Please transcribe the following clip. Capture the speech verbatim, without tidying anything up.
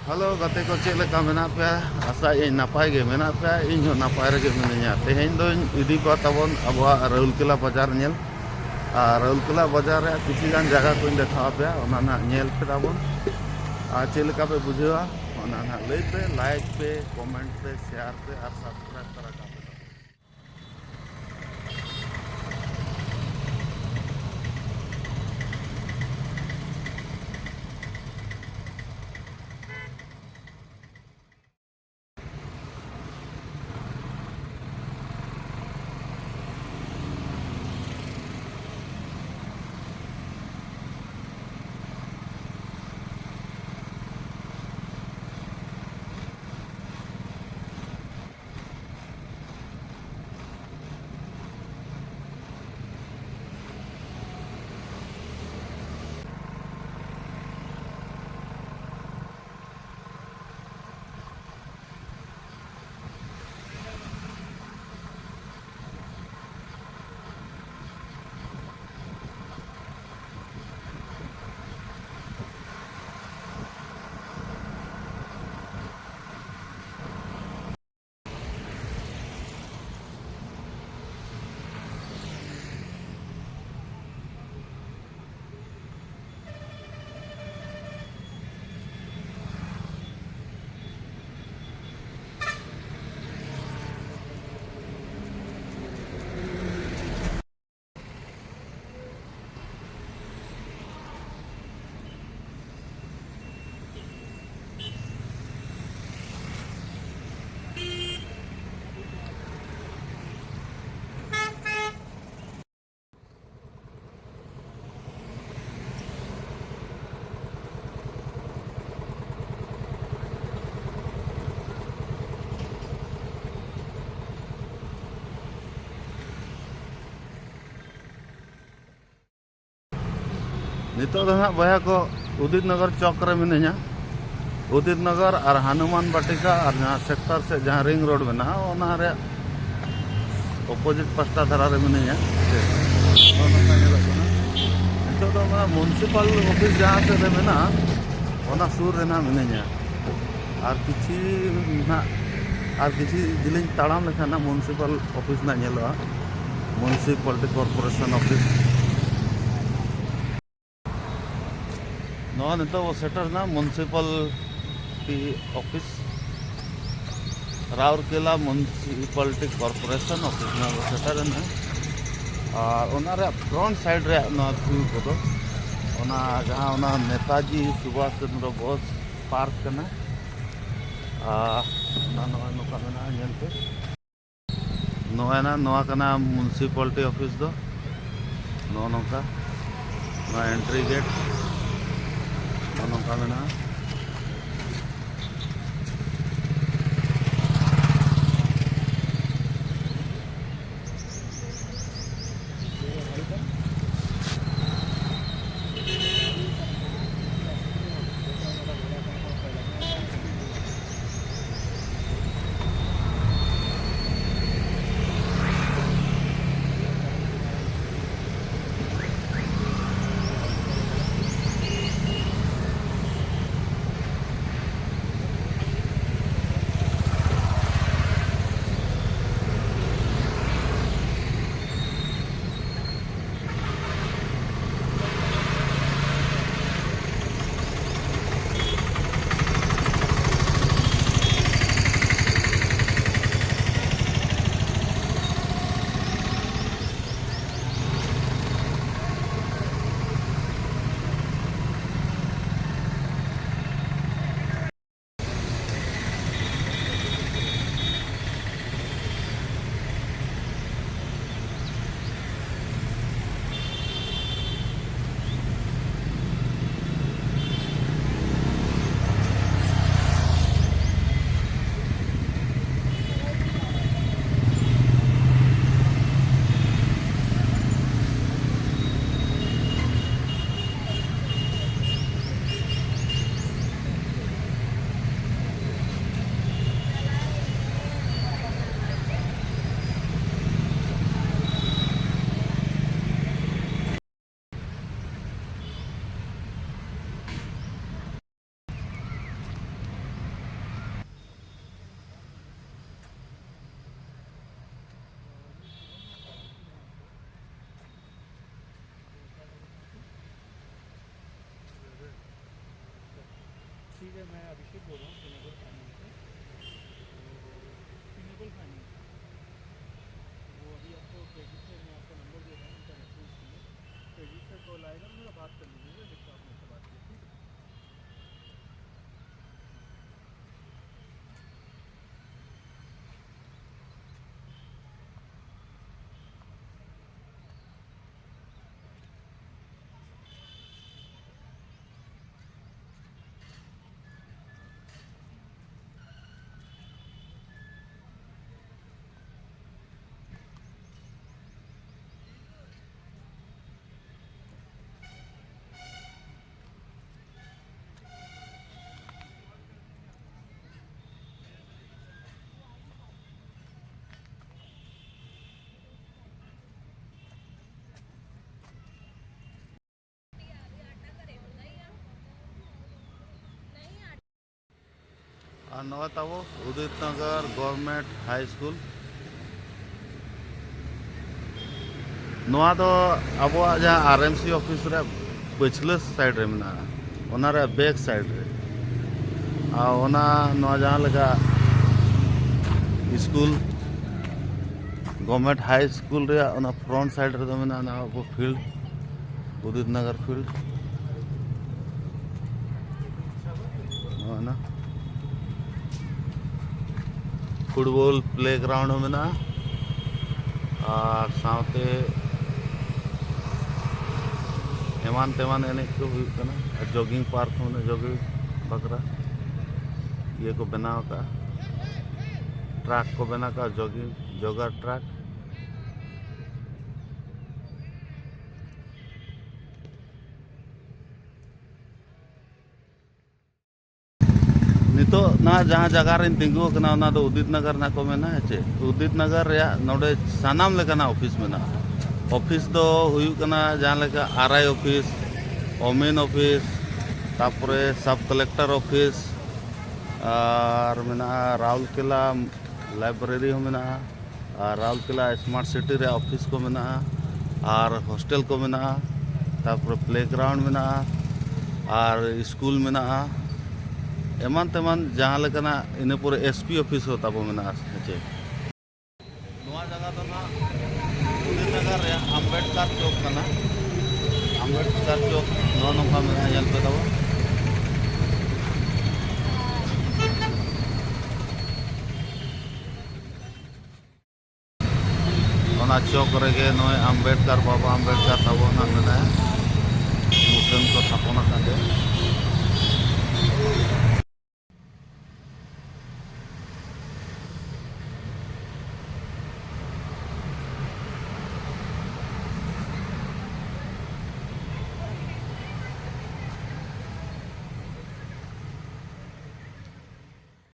Hello ᱜᱟᱛᱮ ᱠᱚ, ᱪᱮᱫ ᱞᱮᱠᱟ ᱢᱮᱱᱟᱜ ᱯᱮᱭᱟ? ᱟᱥᱟᱭᱟᱹᱧ ᱱᱟᱯᱟᱭ ᱜᱮ ᱢᱮᱱᱟᱜ ᱯᱮᱭᱟ, ᱤᱧ ᱦᱚᱸ ᱱᱟᱯᱟᱭ ᱨᱮᱜᱮ ᱢᱤᱱᱟᱹᱧᱟ᱾ ᱛᱮᱦᱮᱧ ᱫᱚᱧ ᱤᱫᱤ ᱠᱚᱣᱟ ᱛᱟᱵᱚᱱ ᱟᱵᱚᱣᱟᱜ ᱨᱟᱹᱣᱩᱞᱠᱮᱞᱟ ᱵᱟᱡᱟᱨ ᱧᱮᱞ᱾ ᱟᱨ ᱨᱟᱹᱣᱩᱞᱠᱮᱞᱟ ᱵᱟᱡᱟᱨ ᱨᱮᱭᱟᱜ ᱠᱤᱪᱷᱩ ᱜᱟᱱ ᱡᱟᱭᱜᱟ ᱠᱚᱧ ᱫᱮᱠᱷᱟᱣ ᱟᱯᱮᱭᱟ, ᱚᱱᱟ ᱱᱟᱦᱟᱜ ᱧᱮᱞ ᱯᱮ ᱛᱟᱵᱚᱱ᱾ ᱟᱨ ᱪᱮᱫ ᱞᱮᱠᱟ ᱯᱮ ᱵᱩᱡᱷᱟᱹᱣᱟ, ᱚᱱᱟ ᱱᱟᱦᱟᱜ ᱞᱟᱹᱭ ᱯᱮ, ᱞᱟᱭᱤᱠ ᱯᱮ, ᱠᱚᱢᱮᱱᱴ ᱯᱮ, ᱥᱮᱭᱟᱨ ᱯᱮ ᱟᱨ ᱥᱟᱵᱥᱠᱨᱟᱭᱤᱵ ᱛᱚᱨᱟ ᱠᱟᱜ ᱯᱮ ᱛᱟᱵᱚᱱ᱾ ᱱᱤᱛᱚᱜ ᱫᱚ ᱦᱟᱸᱜ ᱵᱚᱭᱦᱟ ᱠᱚ ᱩᱫᱤᱛ ᱱᱚᱜᱚᱨ ᱪᱚᱠ ᱨᱮ ᱢᱤᱱᱟᱹᱧᱟ᱾ ᱩᱫᱤᱛ ᱱᱚᱜᱚᱨ ᱟᱨ ᱦᱟᱱᱩᱢᱟᱱ ᱵᱟᱴᱤᱠᱟ ᱟᱨ ᱡᱟᱦᱟᱸ ᱥᱮᱠᱴᱚᱨ ᱥᱮᱫ ᱡᱟᱦᱟᱸ ᱨᱤᱝ ᱨᱳᱰ ᱢᱮᱱᱟᱜᱼᱟ, ᱚᱱᱟ ᱨᱮᱭᱟᱜ ᱚᱯᱳᱡᱤᱴ ᱯᱟᱥᱴᱟ ᱫᱷᱟᱨᱟ ᱨᱮ ᱢᱤᱱᱟᱹᱧᱟ᱾ ᱱᱚᱜᱼᱚ ᱱᱚᱝᱠᱟ ᱧᱮᱞᱚᱜ ᱠᱟᱱᱟ᱾ ᱱᱤᱛᱚᱜ ᱫᱚ ᱚᱱᱟ ᱢᱩᱱᱥᱤᱯᱟᱞ ᱚᱯᱷᱤᱥ ᱡᱟᱦᱟᱸ ᱥᱮᱫ ᱨᱮ ᱢᱮᱱᱟᱜᱼᱟ, ᱚᱱᱟ ᱥᱩᱨ ᱨᱮ ᱱᱟᱜ ᱢᱤᱱᱟᱹᱧᱟ᱾ ᱟᱨ ᱠᱤᱪᱷᱤ ᱱᱟᱜ, ᱟᱨ ᱠᱤᱪᱷᱤ ᱡᱤᱞᱤᱧ ᱛᱟᱲᱟᱢ ᱞᱮᱠᱷᱟᱱ ᱱᱟᱜ ᱢᱩᱱᱥᱤᱯᱟᱞ ᱚᱯᱷᱤᱥ ᱱᱟᱜ ᱧᱮᱞᱚᱜᱼᱟ, ᱢᱩᱱᱥᱤᱯᱟᱞᱴᱤ ᱠᱚᱨᱯᱳᱨᱮᱥᱚᱱ ᱚᱯᱷᱤᱥ᱾ ᱱᱚᱣᱟ ᱱᱤᱛᱚᱜ ᱵᱚ ᱥᱮᱴᱮᱨ ᱮᱱᱟ municipality office, Rourkela municipality corporation office ᱱᱟᱜ ᱵᱚ ᱥᱮᱴᱮᱨ ᱮᱱᱟ᱾ ᱟᱨ ᱚᱱᱟ ᱨᱮᱭᱟᱜ ᱯᱷᱨᱚᱱᱴ ᱥᱟᱭᱤᱰ ᱨᱮᱭᱟᱜ ᱱᱚᱣᱟ ᱵᱷᱤᱭᱩ ᱠᱚᱫᱚ, ᱚᱱᱟ ᱡᱟᱦᱟᱸ ᱚᱱᱟ ᱱᱮᱛᱟᱡᱤ ᱥᱩᱵᱷᱟᱥ ᱪᱚᱱᱫᱨᱚ ᱵᱳᱥ ᱯᱟᱨᱠ ᱠᱟᱱᱟ᱾ ᱟᱨ ᱚᱱᱟ ᱱᱚᱜᱼᱚᱭ ᱱᱚᱝᱠᱟ ᱢᱮᱱᱟᱜᱼᱟ, ᱧᱮᱞ ᱯᱮ᱾ ᱱᱚᱜᱼᱚᱭ ᱱᱟ, ᱱᱚᱣᱟ ᱠᱟᱱᱟ ᱢᱩᱱᱥᱤᱯᱟᱞᱴᱤ ᱚᱯᱷᱤᱥ ᱫᱚ᱾ ᱱᱚᱜᱼᱚ ᱱᱚᱝᱠᱟ ᱱᱚᱣᱟ ᱮᱱᱴᱨᱤ ᱜᱮᱴ ᱱᱚᱜᱼᱚ ᱱᱚᱝᱠᱟ ᱢᱮᱱᱟᱜᱼᱟ᱾ बोल रहा हूँ पिनेबल फाइनेंस से। तो पिनेबल फाइनेंस, वो अभी आपको क्रेडिट से, मैं आपको नंबर दे रहा हूँ, उनका रेफरेंस चाहिए। क्रेडिट से कॉल आएगा, मेरा बात कर लीजिएगा, जब आप मुझसे बात कीजिए, ठीक है? ᱟᱨ ᱱᱚᱣᱟ ᱛᱟᱵᱚ ᱩᱫᱤᱛ ᱱᱚᱜᱚᱨ ᱜᱚᱵᱷᱚᱨᱱᱢᱮᱱᱴ ᱦᱟᱭ ᱥᱠᱩᱞ᱾ ᱱᱚᱣᱟ ᱫᱚ ᱟᱵᱚᱣᱟᱜ ᱡᱟᱦᱟᱸ ᱟᱨ ᱮᱢ ᱥᱤ ᱚᱯᱷᱤᱥ ᱨᱮᱭᱟᱜ ᱯᱟᱹᱪᱷᱞᱟᱹ ᱥᱟᱭᱤᱰ ᱨᱮ ᱢᱮᱱᱟᱜᱼᱟ, ᱚᱱᱟ ᱨᱮᱭᱟᱜ ᱵᱮᱠ ᱥᱟᱭᱤᱰ ᱨᱮ᱾ ᱟᱨ ᱚᱱᱟ, ᱱᱚᱣᱟ ᱡᱟᱦᱟᱸ ᱞᱮᱠᱟ ᱥᱠᱩᱞ, ᱜᱚᱵᱷᱚᱨᱱᱢᱮᱱᱴ ᱦᱟᱭ ᱥᱠᱩᱞ ᱨᱮᱭᱟᱜ ᱚᱱᱟ ᱯᱷᱨᱚᱱᱴ ᱥᱟᱭᱤᱰ ᱨᱮᱫᱚ ᱢᱮᱱᱟᱜᱼᱟ ᱱᱚᱣᱟ ᱟᱵᱚ ᱯᱷᱤᱞᱰ, ᱩᱫᱤᱛ ᱱᱚᱜᱚᱨ ᱯᱷᱤᱞᱰ᱾ ᱱᱚᱜᱼᱚ ᱱᱟ ᱯᱷᱩᱴᱵᱚᱞ ᱯᱞᱮ ᱜᱨᱟᱣᱩᱱᱰ ᱦᱚᱸ ᱢᱮᱱᱟᱜᱼᱟ, ᱟᱨ ᱥᱟᱶᱛᱮ ᱮᱢᱟᱱ ᱛᱮᱢᱟᱱ ᱮᱱᱮᱡ ᱠᱚ ᱦᱩᱭᱩᱜ ᱠᱟᱱᱟ᱾ ᱟᱨ ᱡᱚᱜᱤᱝ ᱯᱟᱨᱠ ᱦᱚᱸ ᱢᱮᱱᱟᱜᱼᱟ, ᱡᱚᱜᱤᱝ ᱵᱟᱠᱷᱨᱟ ᱤᱭᱟᱹ ᱠᱚ ᱵᱮᱱᱟᱣ ᱟᱠᱟᱫᱼᱟ, ᱴᱨᱟᱠ ᱠᱚ ᱵᱮᱱᱟᱣ ᱟᱠᱟᱫᱼᱟ, ᱡᱚᱜᱤᱝ, ᱡᱚᱜᱟᱨ ᱴᱨᱟᱠ᱾ ᱱᱤᱛᱚᱜ ᱱᱟᱦᱟᱜ ᱡᱟᱦᱟᱸ ᱡᱟᱭᱜᱟ ᱨᱮᱧ ᱛᱤᱸᱜᱩ ᱟᱠᱟᱱᱟ, ᱚᱱᱟ ᱫᱚ ᱩᱫᱤᱛ ᱱᱟᱜᱟᱨ ᱱᱟᱦᱟᱜ ᱠᱚ ᱢᱮᱱᱟ, ᱦᱮᱸ ᱪᱮ? ᱩᱫᱤᱛ ᱱᱟᱜᱟᱨ ᱨᱮᱭᱟᱜ ᱱᱚᱰᱮ ᱥᱟᱱᱟᱢ ᱞᱮᱠᱟᱱᱟᱜ ᱚᱯᱷᱤᱥ ᱢᱮᱱᱟᱜᱼᱟ᱾ ᱚᱯᱷᱤᱥ ᱫᱚ ᱦᱩᱭᱩᱜ ᱠᱟᱱᱟ ᱡᱟᱦᱟᱸ ᱞᱮᱠᱟ ᱟᱨ ᱟᱭ ᱚᱯᱷᱤᱥ, ᱚᱢᱤᱱ ᱚᱯᱷᱤᱥ, ᱛᱟᱨᱯᱚᱨᱮ ᱥᱟᱵ ᱠᱟᱞᱮᱠᱴᱚᱨ ᱚᱯᱷᱤᱥ, ᱟᱨ ᱢᱮᱱᱟᱜᱼᱟ ᱨᱟᱣᱩᱞᱠᱮᱞᱟ ᱞᱟᱭᱵᱨᱮᱨᱤ ᱦᱚᱸ ᱢᱮᱱᱟᱜᱼᱟ᱾ ᱟᱨ ᱨᱟᱣᱩᱞᱠᱮᱞᱟ ᱥᱢᱟᱨᱴ ᱥᱤᱴᱤ ᱨᱮ ᱚᱯᱷᱤᱥ ᱠᱚ ᱢᱮᱱᱟᱜᱼᱟ, ᱟᱨ ᱦᱳᱥᱴᱮᱞ ᱠᱚ ᱢᱮᱱᱟᱜᱼᱟ, ᱛᱟᱨᱯᱚᱨᱮ ᱯᱞᱮ ᱜᱨᱟᱣᱩᱱᱰ ᱢᱮᱱᱟᱜᱼᱟ, ᱟᱨ ᱥᱠᱩᱞ ᱢᱮᱱᱟᱜᱼᱟ᱾ ᱮᱢᱟᱱ ᱛᱮᱢᱟᱱ ᱡᱟᱦᱟᱸ ᱞᱮᱠᱟᱱᱟᱜ, ᱤᱱᱟᱹ ᱯᱚᱨᱮ ᱮᱥ ᱯᱤ ᱚᱯᱷᱤᱥ ᱦᱚᱸ ᱛᱟᱵᱚ ᱢᱮᱱᱟᱜᱼᱟ, ᱦᱮᱸ ᱪᱮ? ᱱᱚᱣᱟ ᱡᱟᱭᱜᱟ ᱫᱚ ᱱᱟᱦᱟᱜ ᱩᱫᱤᱛᱱᱚᱜᱚᱨ ᱨᱮᱭᱟᱜ ᱟᱢᱵᱮᱰᱠᱟᱨ ᱪᱚᱠ ᱠᱟᱱᱟ᱾ ᱟᱢᱵᱮᱰᱠᱟᱨ ᱪᱚᱠ ᱱᱚᱜᱼᱚ ᱱᱚᱝᱠᱟ ᱢᱮᱱᱟᱜᱼᱟ, ᱧᱮᱞ ᱯᱮ ᱛᱟᱵᱚ᱾ ᱚᱱᱟ ᱪᱚᱠ ᱨᱮᱜᱮ ᱱᱚᱜᱼᱚᱭ ᱟᱢᱵᱮᱰᱠᱟᱨ, ᱵᱟᱵᱟ ᱟᱢᱵᱮᱰᱠᱟᱨ ᱛᱟᱵᱚ ᱱᱟᱦᱟᱜ ᱢᱮᱱᱟᱭᱟ, ᱢᱩᱴᱷᱟᱹᱱ ᱠᱚ ᱛᱷᱟᱯᱚᱱ ᱟᱠᱟᱫ ᱛᱟᱭᱟ᱾